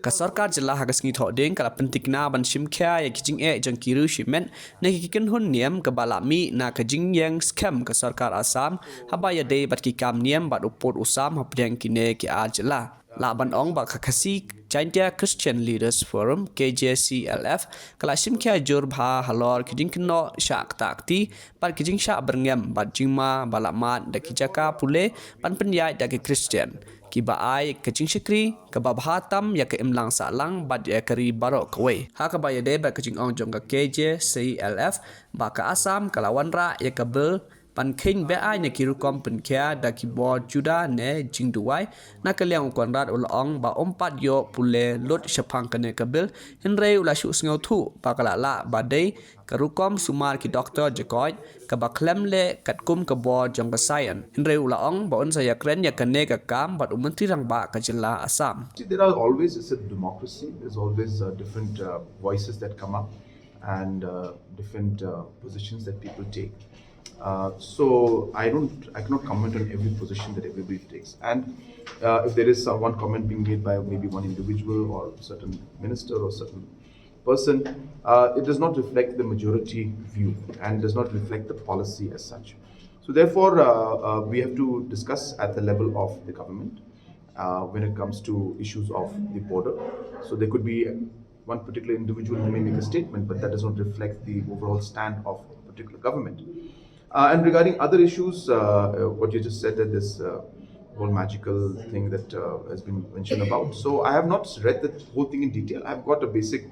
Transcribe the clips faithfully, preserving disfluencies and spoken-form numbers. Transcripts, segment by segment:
Ka sorkar jylla ha ka sngi Thohdieng ka la pyntikna ban shim khia ïa ki jingeh jong ki riew shimet na ki kynhun niam kaba la mih na ka jingïeng skhem ka sorkar Assam haba ïadei bad ki kam niam bad u pud u sam hapdeng kine ki ar jylla. Lah ban ong ba ka Khasi Jaintia Christian Leaders Forum, K J C L F, ka la shim khia jur bha halor ki jingkynnoh shah kti bad ki jingshah byrngem bad jingma ba la mad da ki jaka pule ban pynïaid da ki Khristan, kiba ai ka jingshakri kaba bha tam ïa ka imlang sahlang bad ïa ka ri baroh kawei. Ha kaba ïadei bad ka jingong jong ka K J C L F ba ka Assam ka la wanrah ïa ka bill ban kheiñ beaiñ na ki rukom pynkhia da ki bor juda ne jingduwai. Na ka liang u Conrad u la ong ba um pat ïoh pule lut shaphang kane ka bill, hynrei u la shu sngewthuh ba ka la lah ba dei ka rukom sumar ki doktor jong ka kaba khlem leh katkum ka bor jong ka saian. Hynrei u la ong ba un sa ïakren ïa kane ka kam bad u Myntri Rangbah ka jylla Assam. See, there are always, it's a democracy, there's always uh, different uh, voices that come up and uh, different uh, positions that people take. Uh, so I don't, I cannot comment on every position that everybody takes. And uh, if there is uh, one comment being made by maybe one individual or certain minister or certain person, uh, it does not reflect the majority view and does not reflect the policy as such. So therefore, uh, uh, we have to discuss at the level of the government uh, when it comes to issues of the border. So there could be one particular individual who may make a statement, but that does not reflect the overall stand of a particular government. Uh, and regarding other issues, uh, uh, what you just said, that this uh, whole magical thing that uh, has been mentioned about. So I have not read the whole thing in detail. I've got a basic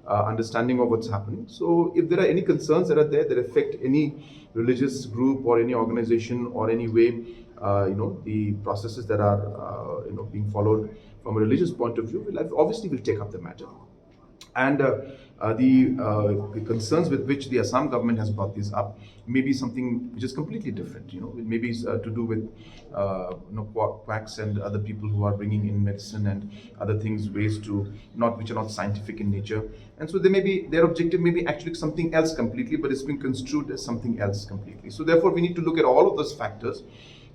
uh, understanding of what's happening. So if there are any concerns that are there that affect any religious group or any organization or any way, uh, you know, the processes that are uh, you know being followed from a religious point of view, we'll obviously will take up the matter. And uh, uh, the, uh, the concerns with which the Assam government has brought this up may be something which is completely different. You know, it may be uh, to do with uh, you know, quacks and other people who are bringing in medicine and other things, ways to not which are not scientific in nature. And so they may be, their objective may be actually something else completely, but it's been construed as something else completely. So therefore, we need to look at all of those factors.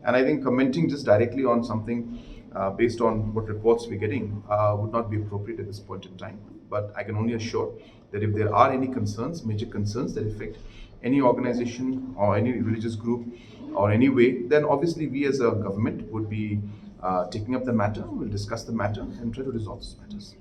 And I think commenting just directly on something uh, based on what reports we're getting uh, would not be appropriate at this point in time. But I can only assure that if there are any concerns, major concerns that affect any organization or any religious group or any way, then obviously we as a government would be uh, taking up the matter, we'll discuss the matter and try to resolve these matters.